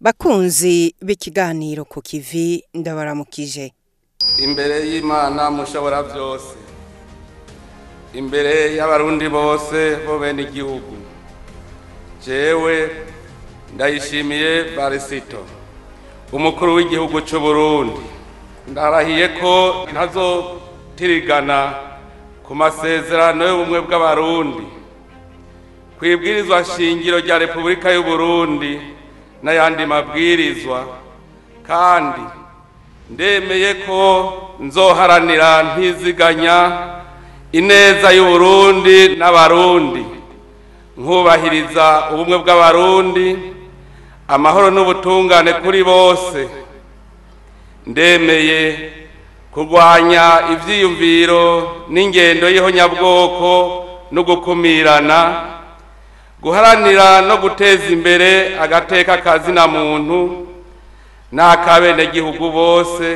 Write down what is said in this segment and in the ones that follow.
Bakunzi b'ikiganiro ku kivi, ndabaramukije. Imbere y'Imana mushobora byose, imbere y'Abarundi bose bo bene igihugu, jewe Ndayishimiye Barisito, umukuru w'igihugu cy'u Burundi, ndarahiye ko ntazotirigana ku masezerano y'ubumwe bw'Abarundi, kwibwirizwa shingiro rya Repubulika y'u Burundi n'ayandi mabwirizwa, kandi ndemeye ko nzoharanira ntiziganya ineza y'u Burundi n'Abarundi, nkubahiriza ubumwe bw'Abarundi, amahoro n'ubutungane kuri bose. Ndemeye kurwanya ivyiyumviro n'ingendo y'ihonyabwoko no gukumirana, guharanira no guteza imbere agateka kazina muntu n'akabenegihugu bose,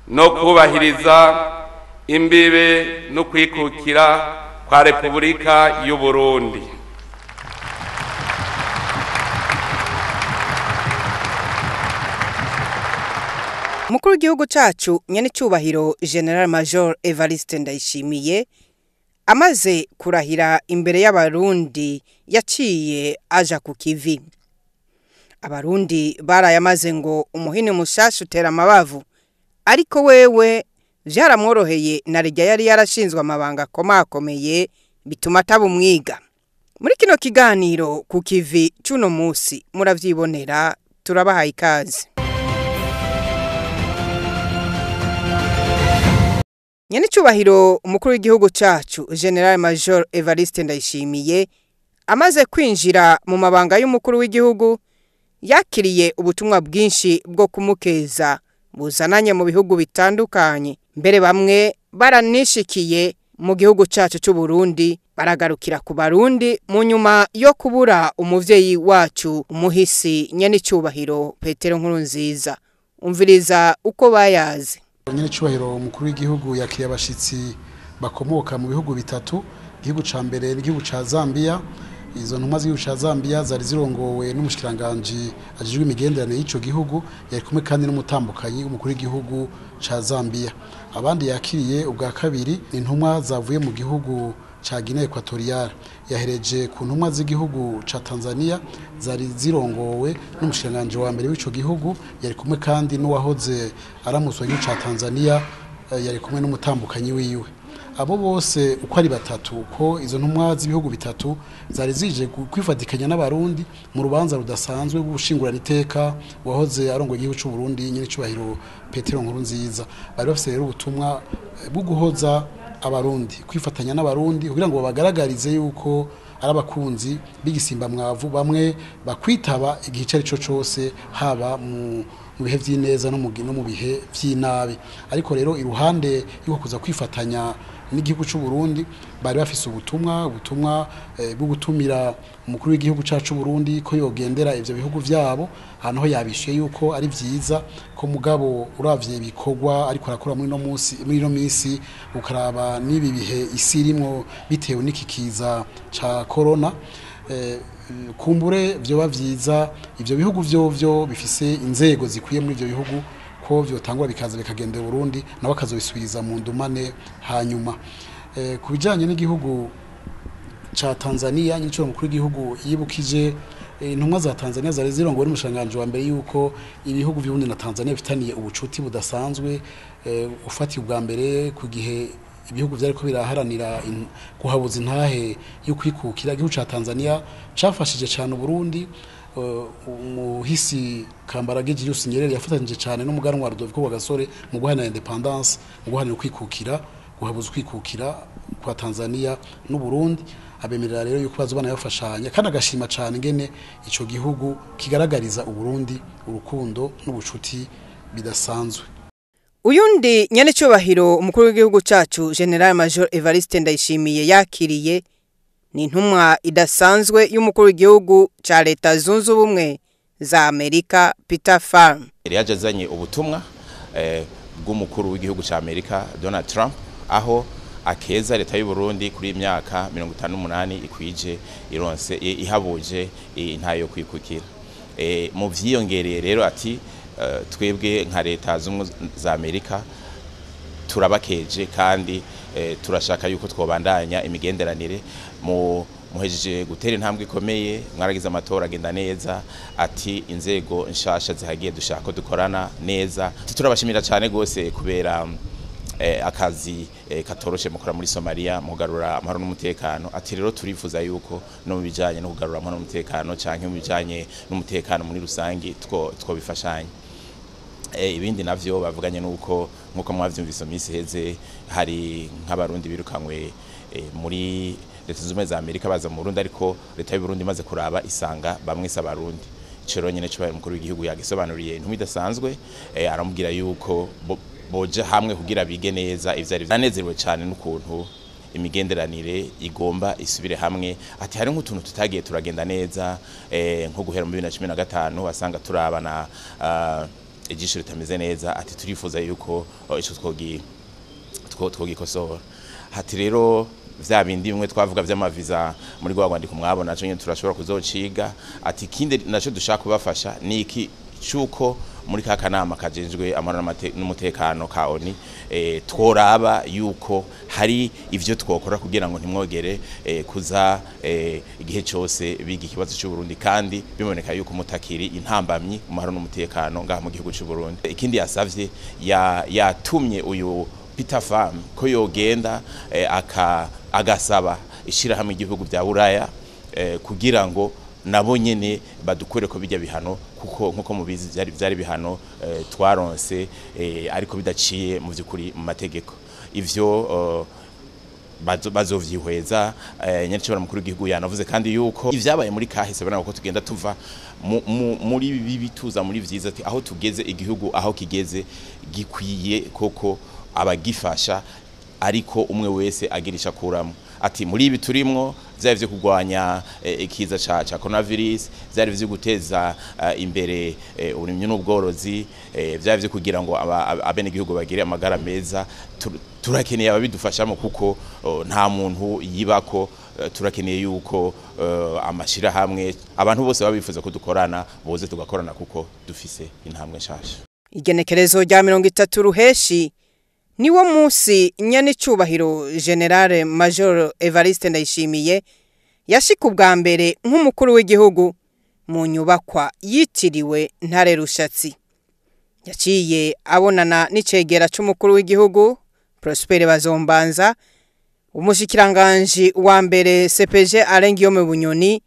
no kubahiriza imbibe no kwikukira kwa Repubulika y'u Burundi. Umukuru w'igihugu cacu nyenicubahiro General Major Evariste Ndayishimiye amaze kurahira imbere y'Abarundi, yaciye aja ku kivi. Abarundi barayamaze ngo umuhini mushasha utera amabavu, ariko wewe vyaramworoheye na rya yari yarashinzwe amabanga akomakomeye bituma ataba umwiga. Muri kino kiganiro ku kivi c'uno musi muravyibonera, turabahaye ikaze. Nyenicubahiro umukuru w'igihugu cacu General Major Evariste Ndayishimiye amaze kwinjira mu mabanga y'umukuru w'igihugu, yakiriye ubutumwa bwinshi bwo kumukeza buzananye mu bihugu bitandukanye. Mbere bamwe baranishikiye mu gihugu cacu c'u Burundi, baragarukira ku Barundi mu nyuma yo kubura umuvyeyi wacu umuhisi nyenicubahiro Petero Nkurunziza. Umviriza uko bayazi. Nyenicubahiro umukuru w'igihugu yakiriye abashitsi bakomoka mu bihugu bitatu. Igihugu ca mbere n'igihugu ca Zambia. Izo ntumwa z'igihugu ca Zambia zari zirongowe n'umushikiranganji ajejwe imigenderanire y'ico gihugu, yari kumwe kandi n'umutambukanyi w'umukuru w'igihugu ca Zambia. Abandi yakiriye ubwa kabiri ni intumwa zavuye mu gihugu ca Guinea Equatoriale. Yahereje ku ntumwa z'igihugu ca Tanzania zari zirongowe n'umushikiranganji wa mbere w'ico gihugu, yari kumwe kandi n'uwahoze aramuswa igihugu ca Tanzania, yari kumwe n'umutambukanyi wiwe. Abo bose uko ari batatu, ko izo ntumwa z'ibihugu bitatu zari zije kwifatikanya n'Abarundi mu rubanza rudasanzwe rwo gushingurana iteka wahoze arongoye igihugu c'u Burundi nyenicubahiro Petero Nkurunziza. Bari bafise rero ubutumwa bwo guhoza Abarundi, kwifatanya n'Abarundi kugira ngo babagaragarize yuko ari abakunzi b'igisimba mwavu, bamwe bakwitaba igihe ico arico cose, haba mu bihe vy'ineza no mu bihe vy'inabi. Ariko rero iruhande yuko kuza kwifatanya n'igihugu c'u Burundi, bari bafise ubutumwa bwo gutumira umukuru w'igihugu cacu Burundi ko yogendera ivyo bihugu vyabo, ahantu ho yabishuye yuko ari vyiza ko mugabo uravye ibikorwa ariko arakora muri no munsi, muri no misi, ukaraba n'ibi bihe isi irimwo bitewe n'iki kiza ca corona, kumbure vyoba vyiza ivyo bihugu vyovyo bifise inzego zikwiye muri ivyo bihugu ko vyotangura bikaza bikagendera Burundi, nabo akazobisubiza mu ndumane hanyuma. Ku bijanye n'igihugu ca Tanzania, nyico mukuru w'igihugu yibukije intumwa za Tanzania zari zirongowe n'umushikiranganji wa mbere yuko ibihugu vy'Uburundi na Tanzania bifitaniye ubucuti budasanzwe, ufatiye ubwa mbere ku gihe ibihugu vyariko biraharanira guhabuza intahe yo kwikukira. Igihugu ca Tanzania cafashije cane Uburundi. Umuhisi Kambarage Julius Nyerere yafatanije cane n'umuganwa Rudoviko Rwagasore mu guharanira independence, mu guharanira kwikukira, guhabuza kwikukira kwa Tanzania n'u Burundi. Abemerera rero yuko bazobana bafashanya, kandi agashima cane ingene ico gihugu kigaragariza Uburundi urukundo n'ubucuti bidasanzwe. Uyundi nyenicubahiro umukuru w'igihugu cacu General Major Evariste Ndayishimiye yakiriye ni intumwa idasanzwe y'umukuru w'igihugu ca Leta Zunze Ubumwe za Amerika, Peter Pham. Yari yaje azanye ubutumwa bw'umukuru w'igihugu ca Amerika Donald Trump, aho akeza leta y'u Burundi kuri imyaka 58 ikwije ironse ihabuje intayo kwikukira. Mu vyiyongereye rero ati twebwe nka leta z'ubumwe za Amerika turabakeje kandi turashaka yuko twobandanya imigenderanire. Mu muhejeje gutera intambwe ikomeye, mwaragize amatora agenda neza, ati inzego nshasha zihagiye dushaka ko dukorana neza. Turabashimira cyane gose kubera akazi katoroshe mukora muri Somalia mugarura amahoro n'umutekano. Ati rero turifuza yuko no mu bijanye no kugarura amahoro n'umutekano canke mu bijanye n'umutekano muri rusangi twobifashanya. Ibindi navyo bavuganye nuko nkuko mwavyumvise misi heze hari nk'abarundi birukanywe muri Leta Zunze Ubumwe za Amerika baza mu Burundi, ariko leta y'u Burundi imaze kuraba isanga bamwe se abarundi. Ico rero nyene cyo umukuru w'igihugu yagisobanuriye intumwa idasanzwe, aramubwira yuko boja hamwe kugira bige neza ivyo ari. Anezerewe cyane n'ukuntu imigenderanire igomba isubire hamwe. Ati hari nk'utuntu tutagiye turagenda neza, nko guhera mu 2015 wasanga turabana ijisho ritameze neza. Ati turifuza yuko ico twogikosora. Hati rero vya bindi bimwe twavuga vy'amaviza muri rwa rwandiko mwabona naco nyene turashobora kuzociga. Ati ikindi naco dushaka kubafasha ni iki cuko muri ka kanama kajejwe amahoro n'umutekano ka ONU, tworaba yuko hari ivyo twokora kugira ngo ntimwogere kuza igihe cose biga ikibazo cy'u Burundi, kandi biboneka yuko mutakiri intambamyi mu mahoro n'umutekano ngaha mu gihugu cy'u Burundi. Ikindi yasavye yatumye uyu Peter Pham ko yogenda agasaba ishirahamwe igihugu bya Buraya kugira ngo nabo nyene badukure ko bijya bihano, kuko nkuko mubizi byari bihano twaronse ariko bidaciye mu byukuri mu mategeko. Ivyo bazovyihweza. Nyancibara mukuru w'igihugu yanavuze kandi yuko ivyabaye muri kahise bana ko tugenda tuva muri bibi tuza muri vyiza, ati aho tugeze igihugu aho kigeze gikwiye koko abagifasha, ariko umwe wese agirisha kuramo. Ati muri ibi turimwo vyari vyo kugwanya ikiza ca coronavirus, vyari vyo guteza imbere uburimyi n'ubworozi, vyari vyo kugira ngo abene gihugu bagire amagara meza. Turakeneye ababidufashamo kuko nta muntu yibako. Turakeneye yuko amashira hamwe abantu bose babifuza ko dukorana boze tugakorana kuko dufise intambwe nshasha. Igenekerezo rya 30 ruheshi niwo munsi nyenicubahiro General Major Evariste Ndayishimiye yashika ubwa mbere nk'umukuru w'igihugu mu nyubakwa yitiriwe Ntare Rushatsi. Yaciye abonana n'icegera c'umukuru w'igihugu Prosper Bazombanza, umushikiranganji wa mbere CPG Alain Guillaume Bunyoni,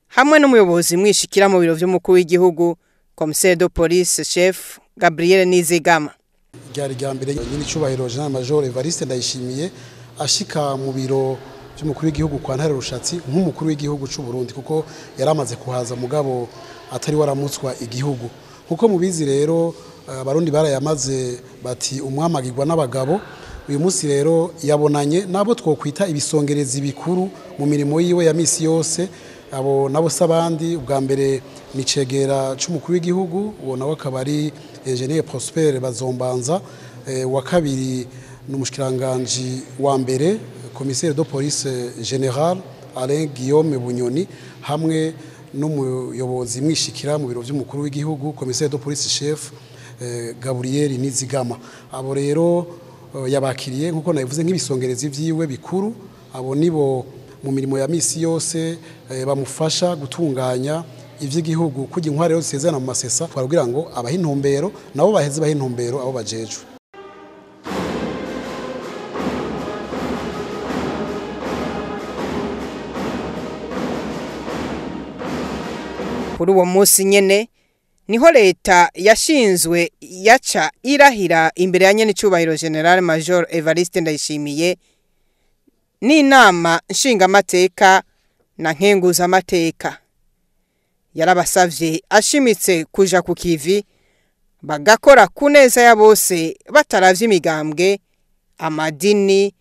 hamwe n'umuyobozi mwishikira mu biro vy'umukuru w'igihugu Commissaire de Police Chef Gabriel Nizigama. Ryari rya mbere nyenicubahiro General Major Evariste Ndayishimiye ashika mu biro by'umukuru w'igihugu kwa Ntare Rushatsi nk'umukuru w'igihugu c'u Burundi, kuko yaramaze kuhaza mugabo atari waramutswa igihugu. Nkuko mubizi rero abarundi barayamaze bati umwamagirwa n'abagabo. Uyu munsi rero yabonanye nabo twokwita ibisongerezi bikuru mu mirimo yiwe ya misi yose. Abo nabo sabandi ubwa mbere ni cegera c'umukuru w'igihugu, uwo nawe akaba ari Engineer Prosper Bazombanza, wa kabiri n'umushikiranganje wa mbere Commissaire de Police Général Alain Guillaume Bunyoni, hamwe n'umuyobozi mwishikira mu biro by'umukuru w'igihugu Commissaire de Police Chef Gabriel Nizigama. Abo rero yabakiriye nkuko nabivuze nk'ibisongerezi vyiwe bikuru. Abo nibo mu mirimo ya misi yose bamufasha gutunganya ivy'igihugu kugira intware rero zisezerana mu masesa, kugira ngo abahe intumbero nabo baheze bahe intumbero abo bajejwe. Kuri uwo munsi nyene niho leta yashinzwe yaca irahira imbere ya nyenicubahiro General Major Evariste Ndayishimiye n'inama nshingamateka na nkenguzamateka. Yarabasavye ashimitse kuja ku kivi bagakora ku neza ya bose bataravye imigambwe, amadini,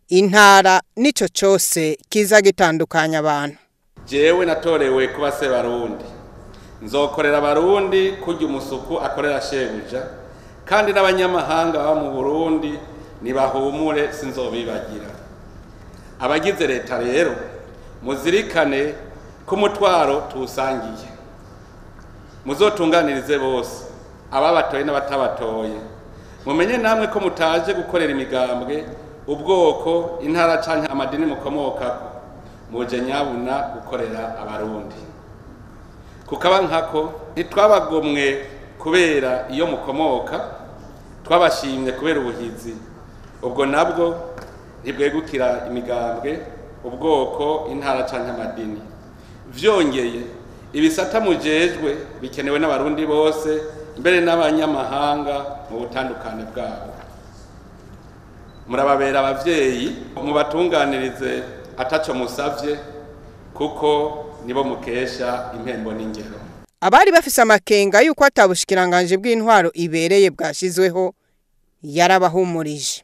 intara n'ico cose kiza gitandukanya abantu. Jewe natorewe kuba se barundi, nzokorera abarundi kurya umusuku akorera shebuja, kandi n'abanyamahanga baba mu Burundi nibahumure sinzobibagira. Abagize leta rero muzirikane ko umutwaro tuwusangiye. Muzotunganirize bose, ababatoye n'abatabatoye. Mumenye namwe ko mutaje gukorera imigambwe, ubwoko, intara canke amadini mukomokako. Muje nyabuna gukorera Abarundi. Kukaba nkako ntitwabagomwe kubera iyo mukomoka, twabashimye kubera ubuhizi. Ubwo nabwo ntibwegukira imigambwe, ubwoko, intara canke amadini. Vyongeye ibisata mujejwe bikenewe n'Abarundi bose, mbere n'abanyamahanga mu butandukane bwabo. Murababera abavyeyi, mubatunganirize ataco musavye, kuko nibo mukesha impembo n'ingero. Abari bafise amakenga yuko atabushikiranganje bw'intwaro ibereye bwashizweho yarabahumurije.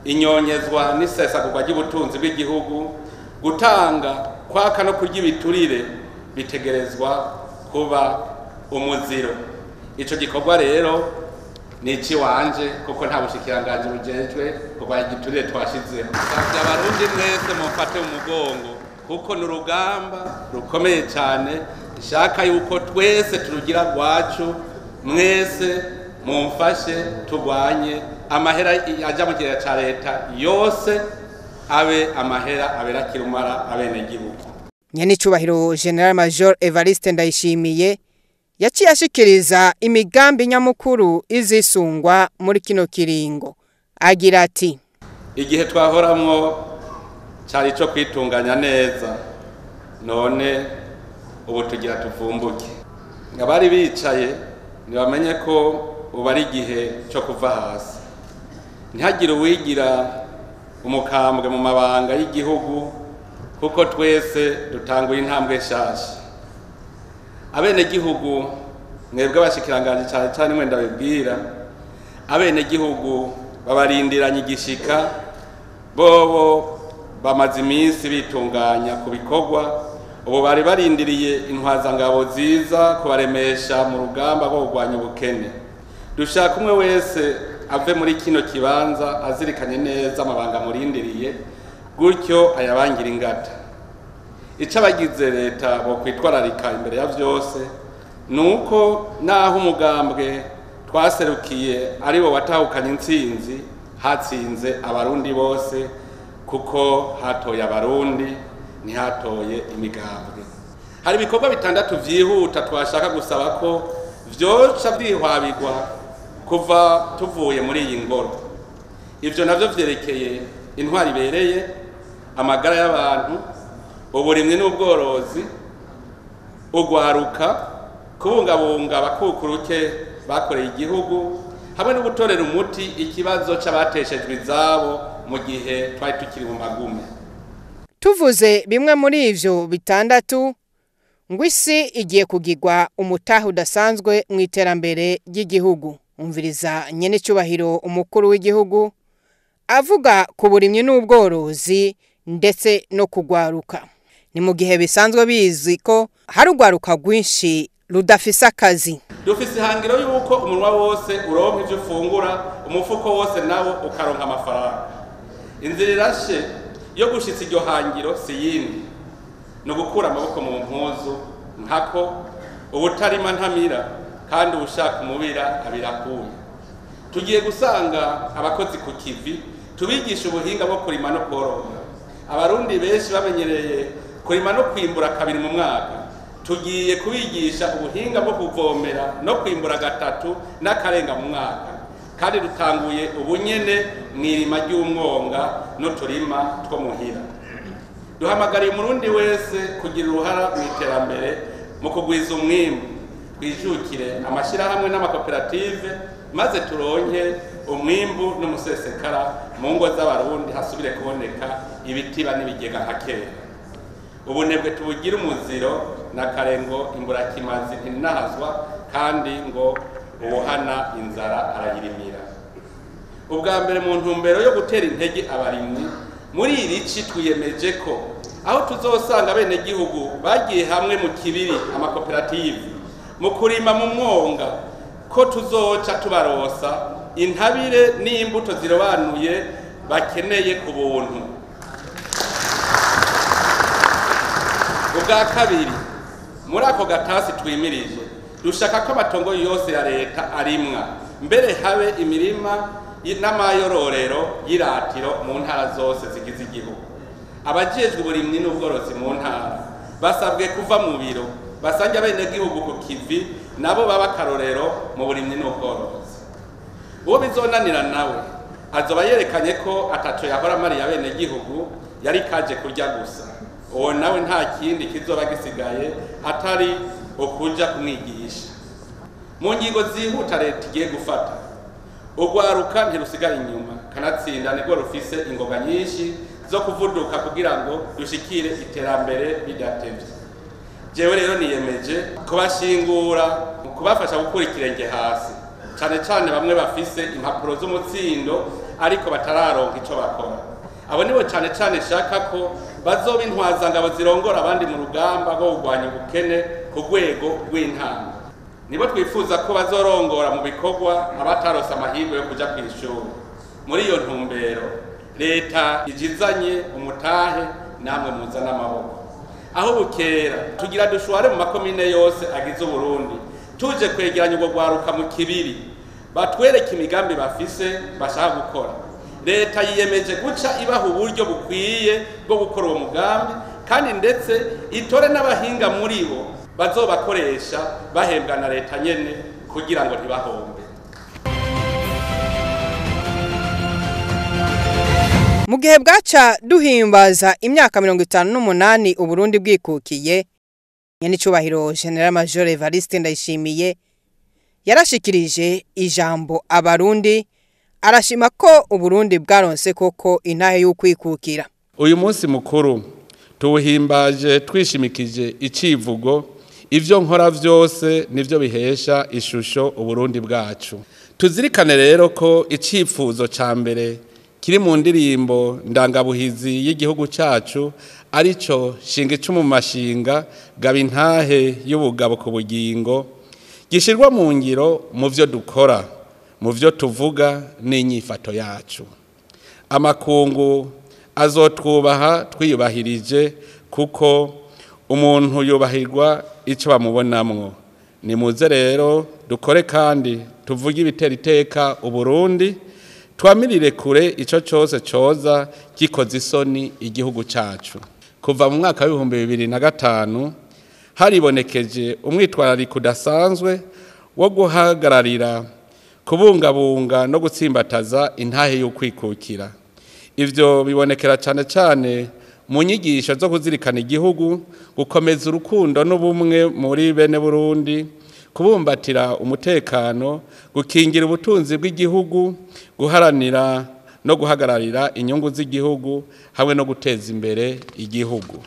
Inyonyezwa n'isesagurwa ry'ubutunzi bw'igihugu, gutanga kwaka no kurya ibiturire bitegerezwa kuba umuziro. Ico gikorwa rero ni iciwanje, kuko nta bushikiranganje bujejwe kurwanya igiturire twashizeho. Nsavye Abarundi mwese mumfate mu mugongo, kuko ni urugamba rukomeye cyane. Nshaka yuko twese turugira rwacu, mwese mumfashe turwanye amahera aja mu kigega ca leta yose, abe amahera abera kirumara abenegihugu. Nyenicubahiro General Major Evariste Ndayishimiye yaciye ashikiriza imigambi nyamukuru izisungwa muri kino kiringo. Agira ati: igihe twahoramwo cari ico kwitunganya neza, none ubu tugira tuvumbuke. Abari bicaye ntibamenye ko ubu ari igihe cyo kuva hasi. Ntihagire uwigira umukambwe mu mabanga y'igihugu, kuko twese dutanguye intambwe nshasha. Abenegihugu mwebwe abashikiranganje cane cane mwe ndabibwira, abenegihugu babarindiranye igishika, bobo bamaze iminsi bitunganya ku bikorwa. Ubu bari barindiriye intwazangabo ziza kubaremesha mu rugamba rwo kurwanya ubukene. Dushaka umwe wese ave muri kino kibanza azirikanye neza amabanga murindiriye, gutyo ayabangira ingata. Ico abagize leta bo kwitwararika imbere ya vyose nuko naho umugambwe twaserukiye ari bo watahukanye intsinzi, hatsinze Abarundi bose, kuko hatoye Abarundi ntihatoye imigambwe. Hari ibikorwa bitandatu vyihuta twashaka gusaba ko vyoca vyihwabirwa kuva tuvuye muri iyi ngoro. Ivyo navyo vyerekeye intwari ibereye, amagara y'abantu, uburimyi n'ubworozi, ugwaruka, kubungabunga abakukuruke bakoreye igihugu, hamwe no gutorera umuti ikibazo c'abateshejwe izabo mu gihe twari tukiri mu magume. Tuvuze bimwe muri ivyo bitandatu, ngo isi igiye kugirwa umutahe udasanzwe mu iterambere ry'igihugu. Umviriza nyenicubahiro umukuru w'igihugu avuga ku burimyi n'ubworozi ndetse no kugwaruka. Ni mu gihe bisanzwe bizwi ko hari urwaruka rwinshi rudafise akazi. Dufise ihangiro yuko umunwa wose uronka ivyo ufungura, umufuko wose nawo ukaronka amafaranga. Inzira irashe yo gushitsa iryo hangiro si yindi, ni ugukura amaboko mu mpuzu, nkako ubutarima ntamira kandi ubushaka umubira abirakuye. Tugiye gusanga abakozi ku kivi, tubigisha ubuhinga bwo kurima no korora. Abarundi benshi bamenyereye kurima no kwimbura kabiri mu mwaka. Tugiye kubigisha ubuhinga bwo kuvomera no kwimbura gatatu n'akarenga mu mwaka. Kandi dutanguye ubunyene mw'irima ry'umwonga n'uturima two muhira. Duhamagariye Umurundi wese kugira uruhara mu iterambere mu kugwiza umwimbu, twijukire amashirahamwe n'amakoperative, maze turonke umwimbu n'umusesekara mu ngo z'Abarundi, hasubire kuboneka ibitiba n'ibigega nka kera. Ubunebwe tubugira umuziro na karengo imburakimazi ntinahazwa, kandi ngo uwuhana inzara arayirimira. Ubwa mbere mu ntumbero yo gutera intege abarimyi, muri iri ci twiyemeje ko aho tuzosanga abenegihugu bagiye hamwe mu kibiri amakoperative mu kurima mu mwonga, ko tuzoca tubarosa intabire n'imbuto zirobanuye bakeneye ku buntu. Ubwa kabiri, muri ako gatasi twimirije Dushaka ko amatongo yose ya leta arimwa, mbere habe imirima n'amayororero y'iratiro mu ntara zose zigize igihugu. Abajejwe uburimyi n'ubworozi mu ntara basabwe kuva mu biro basange abenegihugu ku kivi, nabo baba akarorero mu burimyi n'ubworozi. Uwo bizonanira nawe azoba yerekanye ko ataco yahora amariye abenegihugu, yari kaje kurya gusa. Uwo nawe nta kindi kizoba gisigaye atari ukuja kumwigisha. Mu ngingo zihuta leta igiye gufata, urwaruka ntirusigara inyuma, kanatsinda nirwo rufise ingoga nyinshi zo kuvuduka kugira ngo rushikire iterambere bidatevye. Jewe rero niyemeje kubashingura, kubafasha gukura ikirenge hasi, cane cane bamwe bafise impapuro z'umutsindo ariko batararonka ico bakora. Abo nibo cane cane nshaka ko bazoba intwazangabo zirongora abandi mu rugamba rwo kurwanya ubukene ku rwego rw'intango. Nibo twifuza ko bazorongora mu bikorwa abatarose amahirwe yo kuja kw'ishuri. Muri iyo ntumbero leta ijizanye umutahe, namwe muzana amaboko. Aho bukera tugira dushware mu makomine yose agize Uburundi, tuje kwegeranya urwo rwaruka mu kibiri, batwereke imigambi bafise bashaka gukora. Leta yiyemeje guca ibaha uburyo bukwiye bwo gukora uwo mugambi, kandi ndetse itore n'abahinga muri bo bazobakoresha bahembwa na leta nyene kugira ngo ntibahombe. Mu gihe bwaca duhimbaza imyaka 58 Uburundi bwikukiye, nyenicubahiro General Major Evariste Ndayishimiye yarashikirije ijambo abarundi, arashima ko Uburundi bwaronse koko intahe y'ukwikukira. Uyu munsi mukuru tuwuhimbaje twishimikije icivugo ivyo nkora vyose nivyo bihesha ishusho Uburundi bwacu. Tuzirikane rero ko icifuzo ca mbere kiri mu ndirimbo ndangabuhizi y'igihugu cacu arico shinga icumu mu mashinga gaba intahe y'ubugabo ku bugingo, gishirwa mu ngiro mu vyo dukora, mu vyo tuvuga n'inyifato yacu. Amakungu azotwubaha twiyubahirije, kuko umuntu yubahirwa ico bamubonamwo. Nimuze rero dukore kandi tuvuge ibitera iteka Uburundi, twamirire kure ico cose coza gikoze isoni igihugu cacu. Kuva mu mwaka w'ibihumbi bibiri na gatanu haribonekeje umwitwarariko udasanzwe wo guhagararira, kubungabunga no gutsimbataza intahe y'ukwikukira. Ivyo bibonekera cane cane mu nyigisho zo kuzirikana igihugu, gukomeza urukundo n'ubumwe muri bene Burundi, kubumbatira umutekano, gukingira ubutunzi bw'igihugu, guharanira no guhagararira inyungu z'igihugu hamwe no guteza imbere igihugu.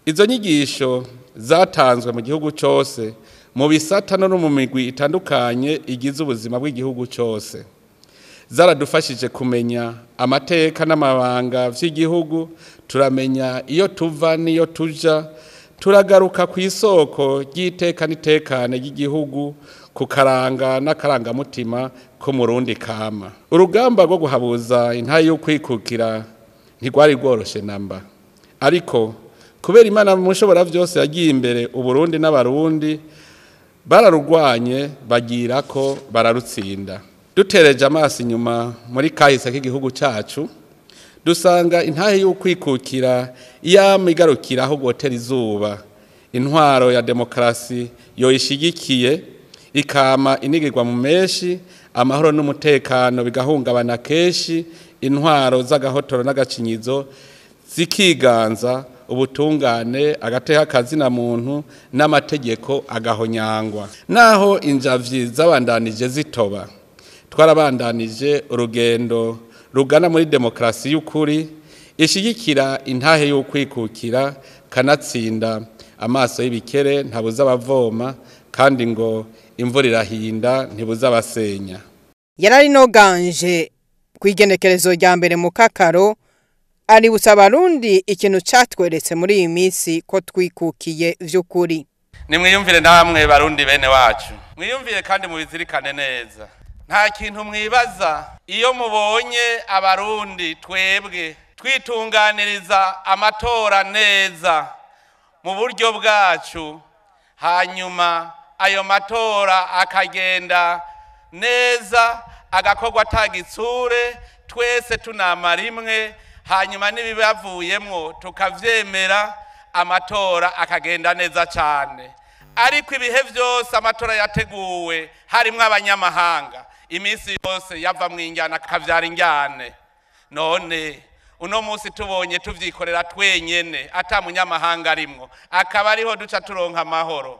Izo nyigisho zatanzwe mu gihugu cose, mu bisata no mu migwi itandukanye igize ubuzima bw'igihugu cose. Zaradufashije kumenya amateka n'amabanga vy'igihugu, turamenya iyo tuva n'iyo tuja, turagaruka ku isoko ry'iteka n'itekane ry'igihugu, ku karanga n'akarangamutima ko Murundi kama. Urugamba rwo guhabuza intahe y'ukwikukira ntirwari rworoshe namba, ariko kubera Imana mushobora vyose yagiye imbere Uburundi n'abarundi bararugwanye bagira ko bararutsinda. Dutereje amaso inyuma muri kahise k'igihugu cacu, dusanga intahe y'ukwikukira yamigarukira aho gotera izuba. Intwaro ya demokarasi yoyishigikiye ikama inigirwa mu meshi, amahoro n'umutekano bigahungabana kenshi, intwaro z'agahotoro n'agacinyizo zikiganza, ubutungane agateka kazina muntu n'amategeko agahonyangwa. Naho injavyi zabandanije zitoba, twarabandanije urugendo rugana muri demokarasi y'ukuri ishigikira intahe y'ukwikukira, kanatsinda amaso y'ibikere ntabuza abavoma, kandi ngo imvura irahinda ntibuza abasenya. Yarari kwigenekerezo rya mbere mu Kakaro aributsa abarundi ikintu catweretse muri iyi minsi ko twikukiye vy'ukuri. Nimwiyumvire namwe barundi bene wacu, mwiyumvire kandi mubizirikane neza. Nta kintu mwibaza iyo mubonye abarundi twebwe twitunganiriza amatora neza mu buryo bwacu, hanyuma Ayo matora akagenda neza, agakorwa atagitsure, twese tunama rimwe, hanyuma n'ibibavuyemwo tukavyemera, amatora akagenda neza cyane. Ariko ibihe byose amatora yateguwe harimwo abanyamahanga, iminsi yose yava mu injyana akavyara injyane. None uno munsi tubonye tuvyikorera twenyene ata munyamahanga arimwo, akaba ariho duca turonka amahoro.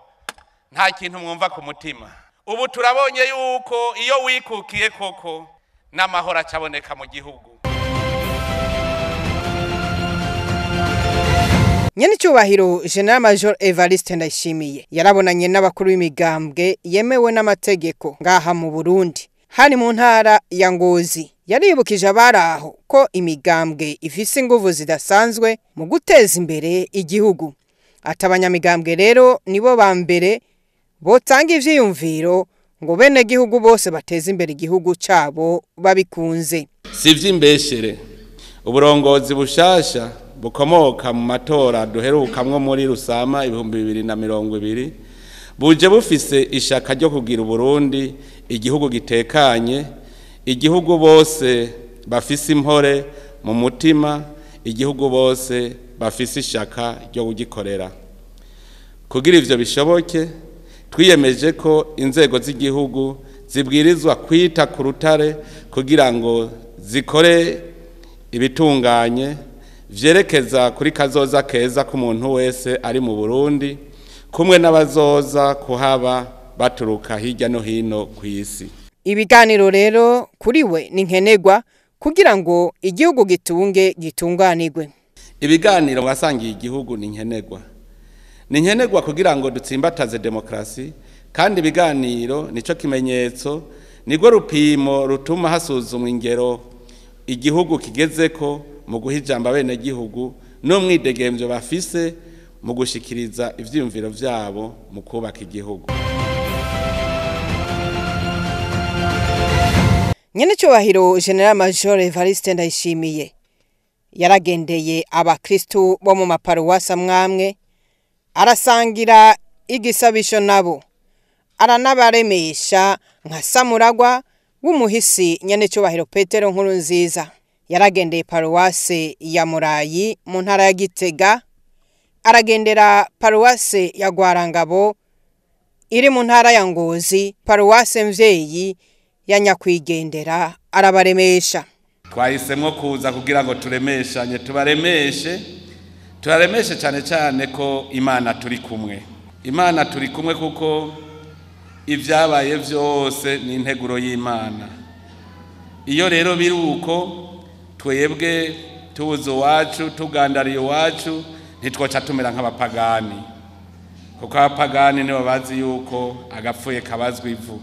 Nta kintu mwumva ku mutima. Ubu turabonye yuko iyo wikukiye koko n'amahoro acaboneka mu gihugu. Nyenicubahiro General Major Evariste Ndayishimiye yarabonanye n'abakuru b'imigambwe yemewe n'amategeko ngaha mu Burundi. Hari mu ntara ya Ngozi. Yaribukije abaraho ko imigambwe ifise inguvu zidasanzwe mu guteza imbere igihugu. Ati abanyamigambwe rero nibo ba mbere botanga ivyiyumviro ngo bene gihugu bose bateze imbere igihugu cabo babikunze. Si ivy'imbeshere, uburongozi bushasha bukomoka mu matora duherukamwo muri Rusama 2020 buje bufise ishaka ryo kugira Uburundi igihugu gitekanye, igihugu bose bafise impore mu mutima, igihugu bose bafise ishaka ryo kugikorera. Kugira ivyo bishoboke, twiyemeje ko inzego z'igihugu zibwirizwa kwita ku rutare kugira ngo zikore ibitunganye vyerekeza kuri kazoza keza k'umuntu wese ari mu Burundi, kumwe n'abazoza kuhaba baturuka hirya no hino kw'isi. Ibiganiro rero kuri we ni nkenerwa kugira ngo igihugu gitunge gitunganirwe. Ibiganiro wasangiye igihugu ni nkenerwa. Ni nkenerwa kugira ngo dutsimbataze demokrasi, kandi ibiganiro nico kimenyetso, nirwo rupimo rutuma hasuzumwa ingero igihugu kigezeko mu guha ijambo abenegihugu n'umwidegemvyo bafise mu gushikiriza ivyiyumviro vyabo mu kubaka igihugu. Nyenicubahiro General Major Evariste Ndayishimiye yaragendeye abakristu bo mu maparuwasi amwamwe, arasangira igisabisho nabo, aranabaremesha nka Samuragwa w'umuhisi Nyenicubahiro Petero Nkurunziza. Yaragendeye paruwasi ya Murayi mu ntara ya Gitega, aragendera paruwasi ya Gwarangabo iri mu ntara ya Ngozi, paruwasi mvyeyi ya Nyakwigendera, arabaremesha. Twahisemwo kuza kugira ngo turemeshanye, tubaremeshe, turaremeshe cyane cyane ko Imana turi kumwe. Imana turi kumwe kuko ivyabaye vyose ni integuro y'Imana. Iyo rero biruko twebwe tubuze iwacu, tugandariye iwacu, ntitwoca tumera nk'abapagani, kuko abapagani nibo bazi yuko agapfuye kabazwa ivu.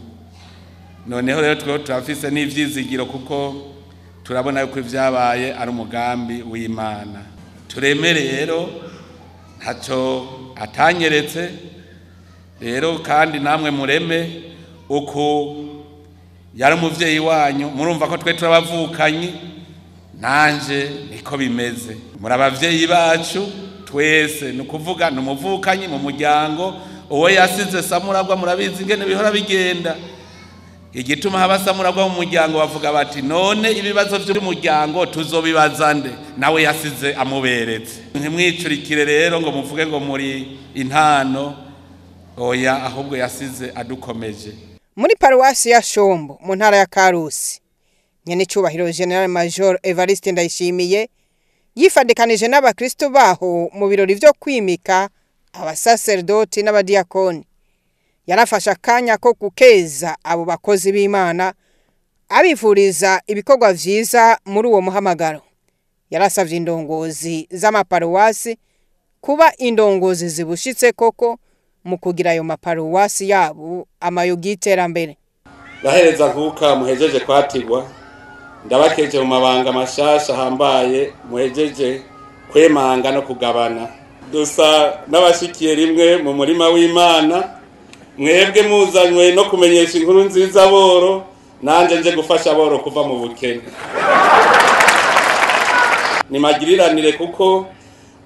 Noneho rero twe turafise n'ivyizigiro kuko turabona yuko ivyabaye ari umugambi w'Imana. Turemere rero ntaco atanyeretse rero, kandi namwe mureme uko yari umuvyeyi wanyu. Murumva ko twe turabavukanyi, nanje niko bimeze. Muri abavyeyi bacu twese, ni ukuvuga ni umuvukanyi mu muryango. Uwo yasize Samuragwa murabizi ingene bihora bigenda. Igituma haba Samuragwa mu muryango bavuga bati none ibibazo by'umuryango tuzobibaza nde? Nawe yasize amuberetse. Ntimwicurikire rero ngo muvuge ngo muri intano, oya, ahubwo yasize adukomeje. Muri paruwasi ya Shombo mu ntara ya Karusi, Nyenicubahiro General Major Evariste Ndayishimiye yifadikanije n'abakristo baho mu birori vyo kwimika abasaserdoti n'abadiakoni. Yarafashe akanya ko gukeza abo bakozi b'Imana, abifuriza ibikorwa vyiza muri uwo muhamagaro. Yarasavye indongozi z'amaparuwasi kuba indongozi zibushitse koko mu kugira ayo maparuwasi yabo amayogi y'iterambere. Bahereza nkuka muhejeje kwatigwa, ndabakeje mu mabanga mashasha hambaye muhejeje kwemanga no kugabana. Dusa n'abashikiye rimwe mu murima w'Imana, mwebwe muzanywe no kumenyesha inkuru nziza boro, nanje nje gufasha boro kuva mu bukene. Nimagiriranire kuko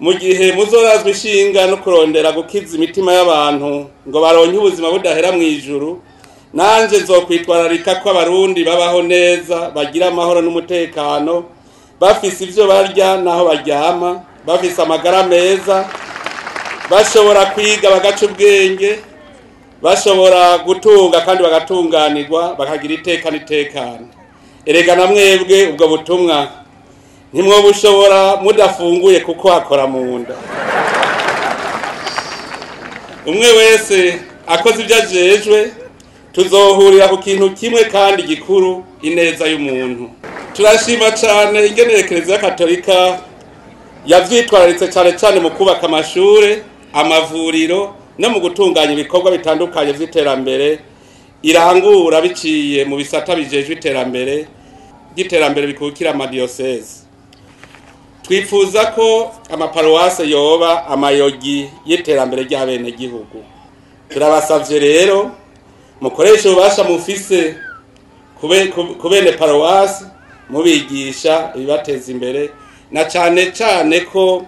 Mu gihe muzorazwa ishinga no kurondera gukiza imitima y'abantu ngo baronke ubuzima budahera mu ijuru, nanje nzokwitwararika ko abarundi babaho neza, bagira amahoro n'umutekano, bafise ivyo barya naho baryama, bafise amagara meza, bashobora kwiga bagaca ubwenge, bashobora gutunga kandi bagatunganirwa, bakagira iteka n'itekano. Erega na mwebwe ubwo butumwa ntimwo bushobora mudafunguye kuko hakora mu nda. Umwe wese akoze ibyo ajejwe, tuzohurira ku kintu kimwe kandi gikuru, ineza y'umuntu. Turashima cyane ingene Ekereziya Katolika yavyitwararitse cyane cyane mu kubaka amashure, amavuriro no mu gutunganya ibikorwa bitandukanye vy'iterambere irangura biciye mu bisata bijejwe iterambere ry'iterambere bikukira amadiyoseze. Twifuza ko amaparuwase yoba amayogi y'iterambere ry'abenegihugu. Turabasavye rero mukoreshe ububasha mufise ku bene paruwase, mubigisha ibibateza imbere, na cane cane ko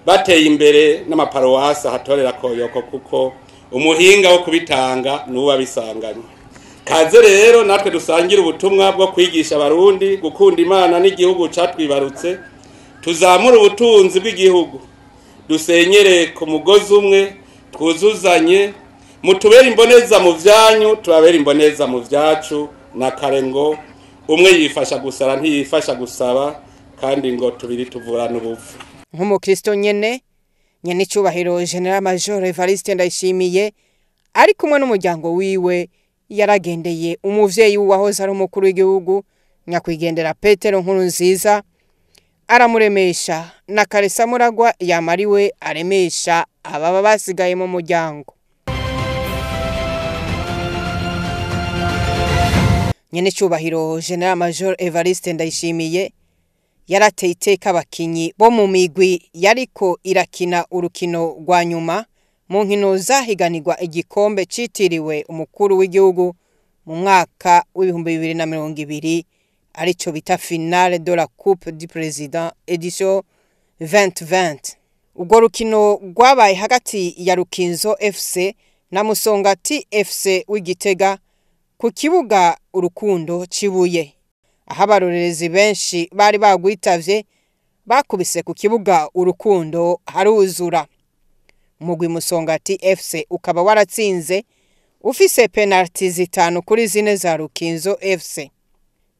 bateye imbere n'amaparuwase ahatorera koyoko, kuko umuhinga wo kubitanga nuwo abisanganywe. Kaze rero natwe dusangira ubutumwa bwo kwigisha abarundi gukunda Imana n'igihugu catwibarutse, tuzamure ubutunzi bw'igihugu, dusenyere ku mugozi umwe, twuzuzanye, mutubere imboneza mu vyanyu, tubabere imboneza mu vyacu. Na kare ngo umwe yifasha gusara ntiyifasha gusaba, kandi ngo tubiri tuvurana ubuvu. Nk'umukristo nyene, nyenicubahiro General Major Evariste Ndayishimiye ari kumwe n'umuryango wiwe yaragendeye umuvyeyi w'uwahoze ari umukuru w'igihugu nyakwigendera Petero Nkurunziza, aramuremesha na Karesa Muragwa yamariwe aremesha ababa basigaye mu muryango. Nyenicubahiro General Major Evariste Ndayishimiye yarateye iteka abakinyi bo mu migwi yariko irakina urukino rwa nyuma mu nkino zahiganirwa igikombe citiriwe umukuru w'igihugu mu mwaka w'2020, arico bita finale de la Coupe du Président edition 2020. Urwo rukino rwabaye hagati ya Rukinzo FC na Musongati FC w'Igitega ku kibuga Urukundo Cibuye, aho abarorerezi benshi bari bagwitavye bakubise ku kibuga Urukundo haruzura. Umugwi Musongati FC ukaba waratsinze ufise penalty 5-4 za Rukinzo FC.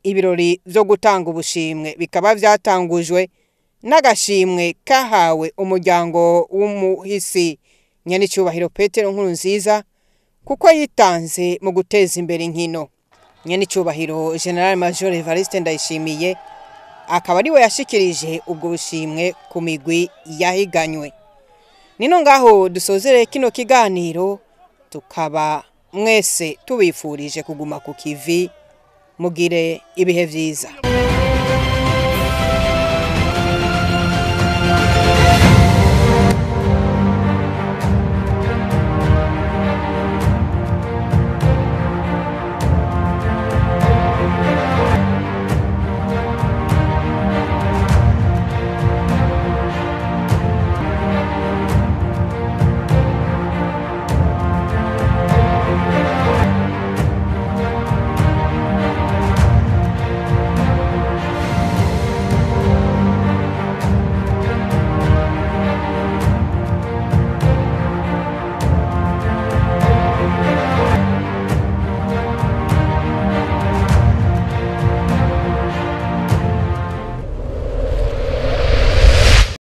Ibirori vyo gutanga ubushimwe bikaba vyatangujwe n'agashimwe kahawe umuryango w'umuhisi Nyenicubahiro Petero Nkurunziza kuko yitanze mu guteza imbere inkino. Nyenicubahiro General Major Evariste Ndayishimiye akaba ariwe yashikirije ubwo bushimwe ku migwi yahiganywe. Nino ngaho dusozere kino kiganiro, tukaba mwese tubifurije kuguma ku kivi, mugire ibihe vyiza.